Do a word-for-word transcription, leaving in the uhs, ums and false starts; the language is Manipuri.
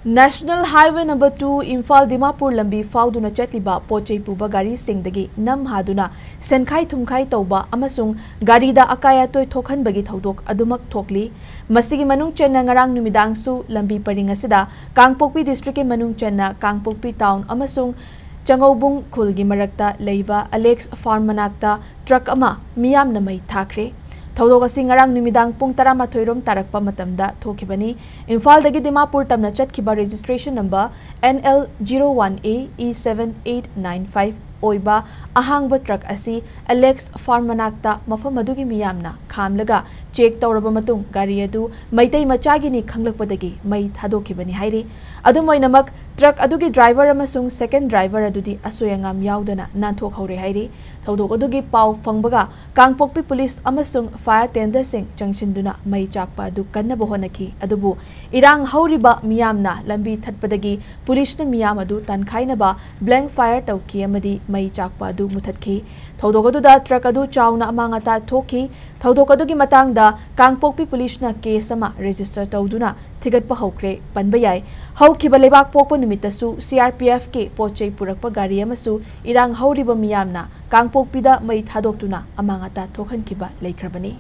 National Highway number two, Imphal Dimapur ꯂꯝꯕꯤ ꯐꯥꯎꯗꯨꯅ ꯆꯠꯂꯤꯕ ꯄꯣꯠ ꯆꯩ ꯄꯨꯕ ꯒꯥꯔꯤꯁꯤꯡꯗꯒꯤ ꯅꯝ ꯍꯥꯗꯨꯅ ꯁꯦꯟꯈꯥꯏ ꯊꯨꯝꯈꯥꯏ ꯇꯧꯕ ꯑꯃꯁꯨꯡ ꯒꯥꯔꯤꯗ ꯑꯀꯥꯏ ꯑꯇꯣꯏ ꯊꯣꯛꯍꯟꯕꯒꯤ ꯊꯧꯗꯣꯛ ꯑꯗꯨꯃꯛ ꯊꯣꯛꯂꯤ꯫ ꯃꯁꯤꯒꯤ ꯃꯅꯨꯡ ꯆꯟꯅ ꯉꯔꯥꯡ ꯅꯨꯃꯤꯗꯥꯡꯁꯨ ꯂꯝꯕꯤ ꯄꯔꯤꯡ ꯑꯁꯤꯗ ꯀꯥꯡꯄꯣꯛꯄꯤ district ꯀꯤ ꯃꯅꯨꯡ ꯆꯟꯅ ꯀꯥꯡꯄꯣꯛꯄꯤ town ꯑꯃꯁꯨꯡ ꯆꯉꯧꯕꯨꯡ ꯈꯨꯜꯒꯤ ꯃꯔꯛꯇ ꯂꯩꯕ ꯑꯂꯦꯛꯁ farm ꯃꯅꯥꯛꯇ truck ꯑꯃ ꯃꯤꯌꯥꯝꯅ ꯃꯩ ꯊꯥꯈ꯭ꯔꯦ꯫ ꯊꯧꯗꯣꯛ ꯑꯁꯤ ꯉꯔꯥꯡ ꯅꯨꯃꯤꯗꯥꯡ ꯄꯨꯡ ꯇꯔꯥꯃꯥꯊꯣꯏ ꯔꯣꯝ ꯇꯥꯔꯛꯄ ꯃꯇꯝꯗ ꯊꯣꯛꯈꯤꯕꯅꯤ꯫ ꯏꯝꯐꯥꯜꯗꯒꯤ ꯗꯤꯃꯥꯄꯨꯔ ꯇꯝꯅ ꯆꯠꯈꯤꯕ registration number N L zero one A E seven eight nine five ꯑꯣꯏꯕ ꯑꯍꯥꯡꯕ truck ꯑꯁꯤ ꯑꯂꯦꯛꯁ farm ꯃꯅꯥꯛꯇ ꯃꯐꯝ ꯑꯗꯨꯒꯤ ꯃꯤꯌꯥꯝꯅ ꯈꯥꯝꯂꯒ check ꯇꯧꯔꯕ ꯃꯇꯨꯡ ꯒꯥꯔꯤ ꯑꯗꯨ ꯃꯩꯇꯩ ꯃꯆꯥꯒꯤꯅꯤ ꯈꯪꯂꯛꯄꯗꯒꯤ ꯃꯩ ꯊꯥꯗꯣꯛꯈꯤꯕꯅꯤ ꯍꯥꯏꯔꯤ꯫ ꯑꯗꯨꯝ ꯑꯣꯏꯅꯃꯛ, truck ꯑꯗꯨꯒꯤ driver ꯑꯃꯁꯨꯡ second driver ꯑꯗꯨꯗꯤ ꯑꯁꯣꯏ ꯑꯉꯥꯝ ꯌꯥꯎꯗꯅ ꯅꯥꯟꯊꯣꯛꯍꯧꯔꯦ ꯍꯥꯏꯔꯤ꯫ ꯊꯧꯗꯣꯛ ꯑꯗꯨꯒꯤ ꯄꯥꯎ ꯐꯪꯕꯒ ꯀꯥꯡꯄꯣꯛꯄꯤ police ꯑꯃꯁꯨꯡ fire tenderꯁꯤꯡ ꯆꯪꯁꯤꯟꯗꯨꯅ ꯃꯩ ꯆꯥꯛꯄ ꯑꯗꯨ ꯀꯟꯅꯕ ꯍꯣꯠꯅꯈꯤ꯫ ꯑꯗꯨꯕꯨ ꯏꯔꯥꯡ ꯍꯧꯔꯤꯕ ꯃꯤꯌꯥꯝꯅ ꯂꯝꯕꯤ ꯊꯠꯄꯗꯒꯤ policeꯅ ꯃꯤꯌꯥꯝ ꯑꯗꯨ ꯇꯥꯟꯈꯥꯏꯅꯕ blank fire ꯇꯧꯈꯤ ꯑꯃꯗꯤ ꯃꯩ ꯆꯥꯛꯄ ꯑꯗꯨ ꯃꯨꯊꯠꯈꯤ꯫ ꯊꯧꯗꯣꯛ ꯑꯗꯨꯗ truck ꯑꯗꯨ ꯆꯥꯎꯅ ꯑꯃꯥꯡ ꯑꯇꯥ ꯊꯣꯛꯈꯤ꯫ ꯊꯧꯗꯣꯛ ꯑꯗꯨꯒꯤ ꯃꯇꯥꯡꯗ ꯀꯥꯡꯄꯣꯛꯄꯤ policeꯅ case ꯑꯃ register ꯇꯧꯗꯨꯅ ꯊꯤꯒꯠꯄ ꯍꯧꯈ꯭ꯔꯦ ꯄꯟꯕ ꯌꯥꯏ꯫ ꯍꯧꯈꯤꯕ ꯂꯩꯕꯥꯛ ꯄꯣꯛꯄ ꯅꯨꯃꯤꯠꯇꯁꯨ C R P F ꯀꯤ ꯄꯣꯠ ꯆꯩ ꯄꯨꯔꯛꯄ ꯒꯥꯔꯤ ꯑꯃꯁꯨ ꯏꯔꯥꯡ ꯍꯧꯔꯤꯕ ꯃꯤꯌꯥꯝꯅ ꯀꯥꯡꯄꯣꯛꯄꯤꯗ ꯃꯩ ꯊꯥꯗꯣꯛꯇꯨꯅ ꯑꯃꯥꯡ ꯑꯇꯥ ꯊꯣꯛꯍꯟꯈꯤꯕ ꯂꯩꯈ꯭ꯔꯕꯅꯤ꯫